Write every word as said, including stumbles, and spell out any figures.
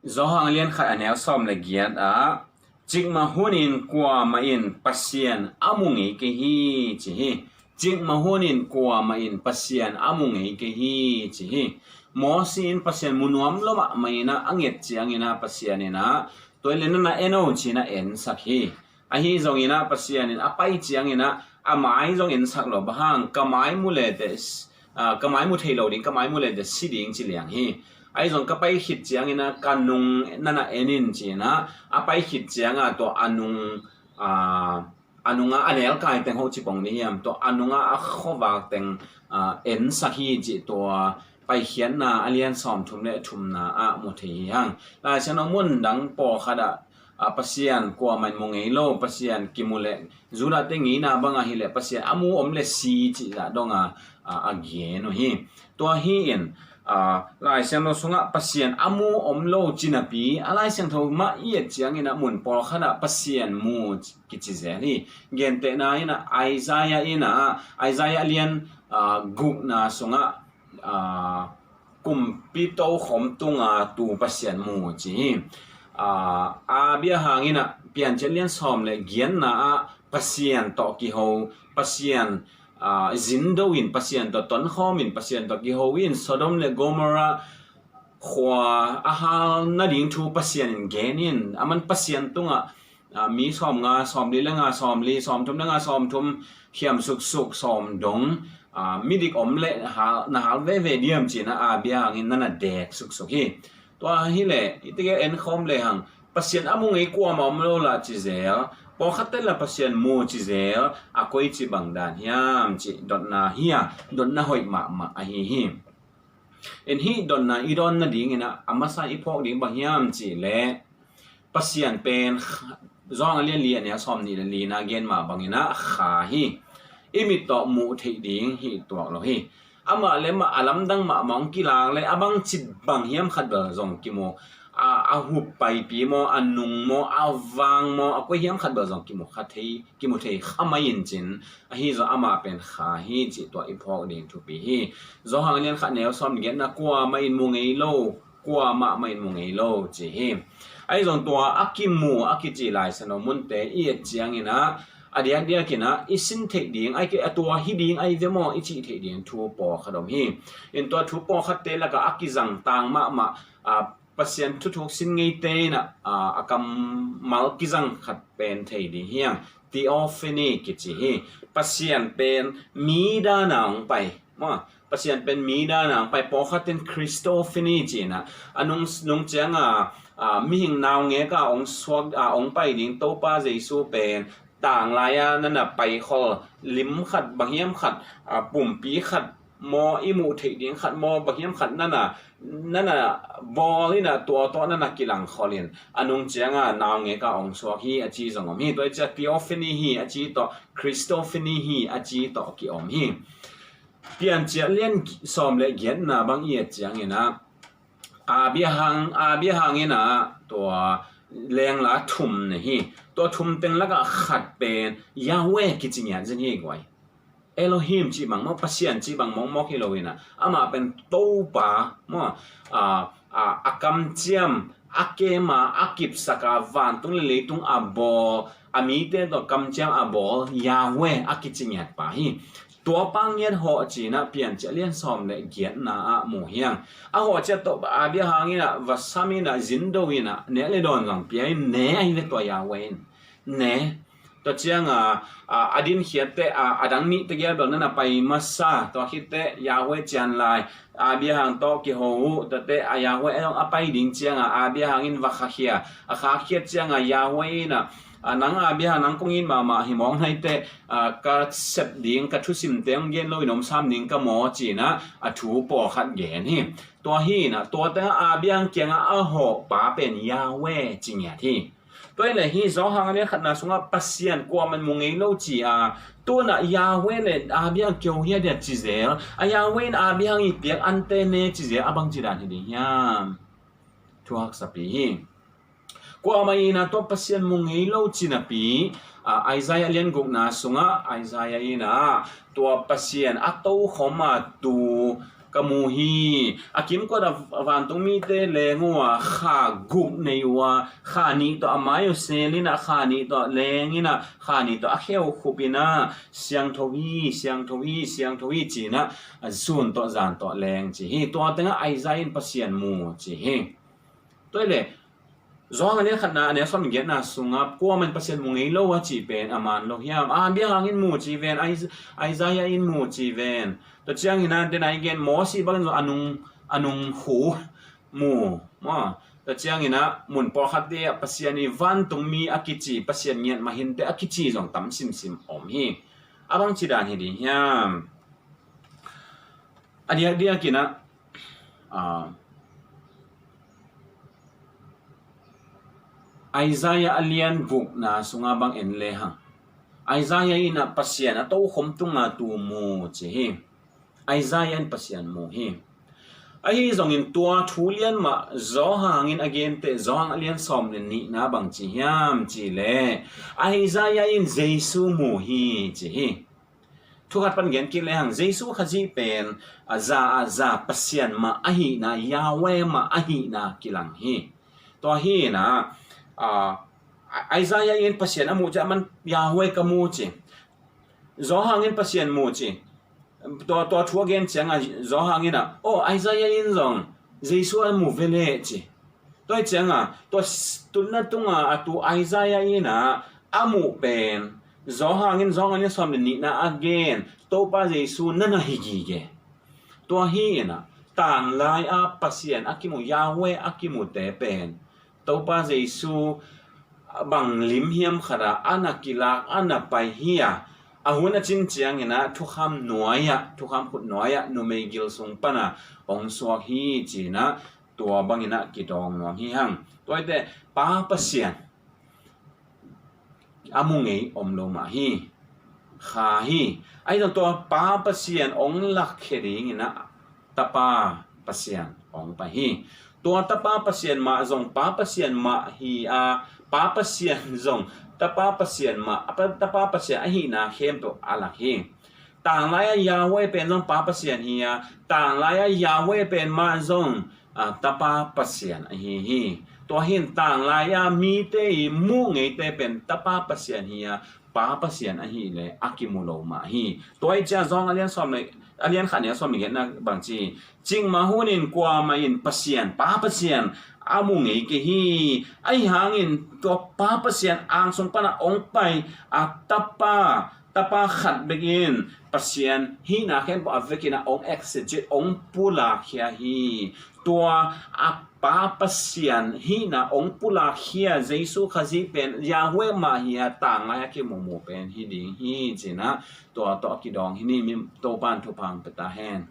Johan a lian khat a neu sawm le giat ah, cikmah hunin kuamah in Pasian a mu ngei kei hi, ci hi. Cikmah hunin kuamah in Pasian a mu ngei kei hi, ci hi. Mawsi in Pasian mu nuam lo mahmah in ah, a nget ciangin ah Pasian in ah, tua hi leh na na en o, ci-in ah ensak hi. Ahi zongin ah Pasian in a pai ciangin ah a mai zong ensak lo, bang hang, ka mai mu le teh, ah, ka mai mu thei lo ding, ka mai mu le teh si ding ci liang hi. Ahi zong ka pai khit ciangin ah ka nung na na en in, ci-in ah a pai khit ciangah tua a nung, ah, a nungah a nelkai teng hoh ci pong ding hiam, tua a nungah a khuavak teng, ah, ensak hi cih tua Paikhiatna a lian sawmthum le thumna ah mu thei hi hang. Lai Siangtho mun dang pawlkhat ah, ah, Pasian kuamah in mu ngei lo, Pasian kimu le, Judah te ngeina bang ahi le Pasian a mu om le si cih zah dong a, ah, a gen uh hi. Tua hi in, ah, Lai Siangtho sungah Pasian a mu om lo ci napi, a Lai Siangtho mah i et ciangin ah mun pawlkhat ah Pasian mu kici zel hi. Gentehna in ah Isaiah in ah, Isaiah a lian, ah, gukna sungah, ah, kumpi tokhom tunga tu Pasian mu ci hi. Ah, Abraham in ah Piancil lian sawm le giatna ah Pasian tawh kiho, Pasian, ah, zindo in, Pasian tawh tonkhawm in, Pasian tawh kiho in, Sodom le Gomorrah khua a hal nading thu Pasian in gen in, aman Pasian tungah, ah, mi sawmnga, sawmli le nga, sawmli, sawmthum le nga, sawmthum khiam suksuk, sawm dong, ah, midik om le hal, na hal veve diam, ci-in ah Abraham in na na dek suksuk hi. Tua hi leh, i tegel en khawm le hang, Pasian a mu ngei kuamah om lo lah ci zel, pawlkhatte lah Pasian mu ci zel, a koici bang dan hiam cih dotna hi a, dotna hoih mahmah ahi hi. In hih dotna i dawn nadingin ah, a masa i phawk ding bang hiam cih leh, Pasian pen kha-, Johan a lian li a neu sawmnih le lina gen mah bangin ah kha hi. I mit tawh muh theih ding hi tuak lo hi. Amah le amah a lamdang mahmah hong kilak le, a bangci bang hiam khat bel zong kimu, a, a hup paipi maw, a nung maw, a vang maw, a koi hiam khat bel zong kimu kha thei, kimu thei kha mai in cin, ahi zong amah pen kha hi cih tua i phawk ding thupi hi. Johan a lian khat neu sawm giatna, kuamah in mu ngei lo, kuamah mah in mu ngei lo ci hi. Ahi zong tua a kimu a kici Lai Siangtho munte i et ciangin ah, a diakdiakin ah i sin theih ding, a tua hi ding ahi ve maw i cih theih ding thu pawlkhat om hi. In tua thu pawlkhatte lakah a kizang tang mahmah, ah, Pasian thuthuk sin ngeite in ah, ah, a kammal kizang khat pen thei ding hi hang, theophany kici hi. Pasian pen mi dana hong pai maw. Pasian pen mi dana hong pai, pawlkhat in Christophany ci-in ah, a nung, nung cianga, ah, mihing naungeka hong suak, ah, hong pai ding Topa Jesu pen tanglai-a na na paikhol, lim khat, bang hiam khat, ah, pumpi khat maw, i muh theih ding khat maw, bang hiam khat na na, na na bawl in ah, tua tawh na na kilangkhol in, a nung cianga naungeka hong suak hi a ci zong om hi. Tua hi ciah theophany hi a ci tawh, Christophany hi a ci tawh kiom hi. Piancil lian sawm le giatna bang i et ciangin ah, Abraham, Abraham in ah tua lengla thum nei hi. Tua thum teng lakah khat pen Yahweh kici ngiat zen hi guai. Elohim cih bang maw, Pasian cih bang mawkmawk hi lo in ah, amah pen Topa maw, a, a, a kamciam, a kema, a kipsaka, vantung le leitung a bawl, a mite tawh kamciam a bawl Yahweh a kici ngiat pa hi. Tua pa ngiat hawh ci-in ah Piancil a lian sawm le giatna ah mu hi hang. A hawh ciat tawh Abraham in ah va sam in ah, zindo in ah, nek le dawn zong pia in, ne ahi ve tua Yahweh in. Ne. Tua cianga, a, a dinkhiat teh, a, a dang nih tegel bel na na pai masa, tua khit teh Yahweh cian lai, Abraham tawh kiho uh, tua teh a Yahweh a dong a pai ding cianga, Abraham in va khakhia, a khakhiat cianga Yahweh in ah, a, nang Abraham, nang kong it mahmah hi mawk nai teh, a, ka sep ding, ka thusimte hong gen lo in om sam ding ka maw ci-in ah, a thu pawlkhat gen hi. Tua hi in ah, tua tengah Abraham kiangah a hawh pa pen Yahweh ci ngiat hi. Tua hi leh hih Johan a lian khatna sungah Pasian kuamah in mu ngei lo ci a, tu-in ah Yahweh le Abraham kiho hi a diam ci zel, a Yahweh in Abraham i piak ante ne ci zel, a bangci dan hi ding hiam? Thu haksapi hi. Kuamah in ah tua Pasian mu ngei lo ci napi, a, Isaiah a lian gukna sungah Isaiah in ah tua Pasian a tokhom a tu ka mu hi. A kimkot a vantung mite leng uh a kha guk nei uh a, kha nih tawh a mai uh sel in a, kha nih tawh leng in a, kha nih tawh a kheu khup in a, siangtho hi, siangtho hi, siangtho hi ci in a, a zun tawh zan tawh leng ci hi. Tua tengah Isaiah in Pasian mu ci hi. Tua hi leh Johan a lian khatna a neu sawm le giatna sungah kuamah in Pasian mu ngei lo a cih pen a man lo hiam? A, bia hangin mu ci ven, Is-, Isaiah in mu ci ven. Tua ciangin a, den a i gen Moses bangin zong a nung, a nung khu mu maw. Tua ciangin a mun pawlkhatte ah Pasian i vantung mi a kici, Pasian ngiat mah hinte a kici zong tam simsim om hi. A bangci dan hi ding hiam? A diakdiakin a, a, Isaiah a lian gukna sungah bang en lehang, Isaiah in a Pasian a tokhom tungah tu mu ci hi. Isaiah in Pasian mu hi. Ahi zongin tua thu lian mah Johan in a gente, Johan a lian sawm le nihna bang ci hiam cih leh, Isaiah in Jesu mu hi ci hi. Thu khat pan gen kik lehang, Jesu Khazih pen a za a za Pasian mah ahihna, Yahweh mah ahihna kilang hi. Tua hi in a, a, Isaiah in Pasian a muh ciang a man Yahweh ka mu ci. Johan in Pasian mu ci. Tua, tua thu a gen ciangah Johan in a, oh, Isaiah in zong Jesu a mu ve leh ci. Tua hi ciangah tua s-, tunna tungah a tu Isaiah in a, a muh pen Johan in, Johan in sawm le nihna a gen Topa Jesu na na hi gige. Tua hi in a, tanglai a Pasian a kimu, Yahweh a kimute pen Topa Jesu bang lim hiam khat ah a na kilak, a na pai hi a, a hun a cin ciangin a thukham nuai ah, thukham khut nuai ah numei gil sung pan a hong suak hi ci in a, tua bangin a kidawng nuam hi hang. Tua hi teh Pa Pasian a mu ngei om lo mah hi. Kha hi. Ahi zong tua Pa Pasian hong lakkhia dingin a Tapa Pasian hong pai hi. Tua Tapa Pasian mah zong Pa Pasian mah hi a, Pa Pasian zong Tapa Pasian mah, a Pa, Tapa Pasian ahihna khempeuh a lak hi. Tanglai a Yahweh pen zong Pa Pasian hi a, tanglai a Yahweh pen mah zong, a, Tapa Pasian ahi hi. Tua hi in tanglai a mite i muh ngeite pen Tapa Pasian hi a, Pa Pasian ahih leh a kimu lo mah hi. Tua hi ciang Johan a lian sawm le, a lian khat neu sawm le giatna bang ci hi. Cikmah hunin kuamah in Pasian, Pa Pasian a mu ngei kei hi. Ahi hangin tua Pa Pasian angsung pan a hong pai a Tapa, Tapa khat bek in Pasian hihna khempeuh a vekin a hong exegete, hong pulakkhia hi. Tua a Pa Pasian hihna hong pulakkhia Jesu Khazih pen Yahweh mah hi a, tanglai a kimumu pen hi ding hi ci in a, tua tawh a kidawng hi ni. Topa'n thupha hong pia ta hen.